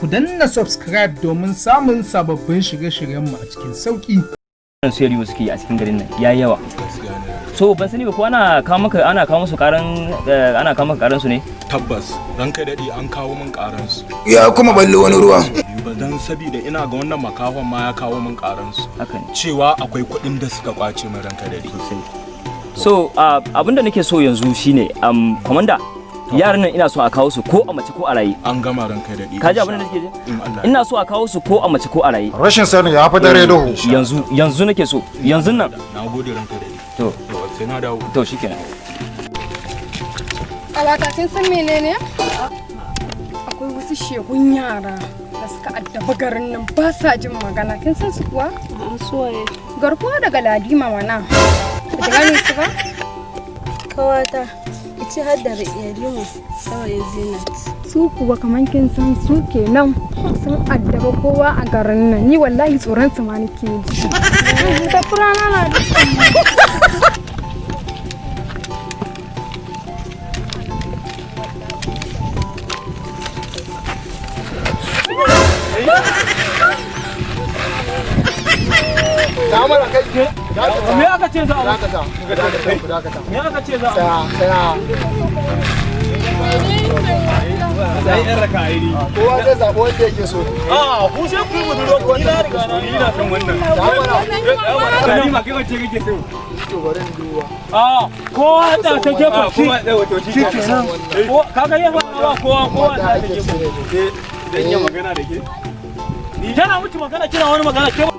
Ku danna subscribe domin samun sababbin shirye-shiryenmu a cikin sauƙi. Wannan su yariwa suke yi a cikin garin nan ya yi yawa. So ban sani ba ko ana kawo maka, ana kawo musu karan, ana kawo maka karan su ne? Tabbas, ranka daɗe, an kawo min ƙaransu. Ya kuma balli wani ruwa. Ba dan sabida ina ga wannan makahon ma ya kawo min ƙaransu. Haka ne. Cewa akwai kuɗin da suka kwace min, ranka daɗe. So abinda nake so yanzu shine, commander, yaran nan ina so a kawo su ko a mace ko a raye. An gama, ranka daɗe. Ka ji abin da nake ji? In Allah. Ina so a kawo su ko a mace ko a raye. Rashin sani ya fi dare duhu. Yanzu yanzu nake so, yanzu nan. Na gode, ranka daɗe. To. To, sai na dawo. To, shikenan. Ƙawata, kin san menene? Akwai wasu shegun yara da suka addaba garin nan, ba sa jin magana. Kin san su kuwa? Suwaye? Garkuwa daga Ladima mana. Ba ki gane su ba? Kawata, ici har da Yarima saurayin Zinat. Su kuwa kaman kin san su kenan, sun addaba kowa a garin nan. Ni wallahi tsoron su ma nake ji. Ta furana na da Me aka ce za a Dakata, dakata, dakata. Me aka ce za a Tsaya, tsaya. Ai yan raka ai ni. Kowa zai zaɓi wanda yake so. A ku sai ku yi budurwa ku, ni na riga na ni na san wannan. Tsaya mana. Ni ma kai wace kake so? To, bari in duba. A kowa da ta gefa shi. Kowa da wato shi kenan. Kaga ya ba kowa kowa Wanda da ta ake gefa. so ne. Dan yi magana da ke. Ni tana miki magana, kina wani magana ke.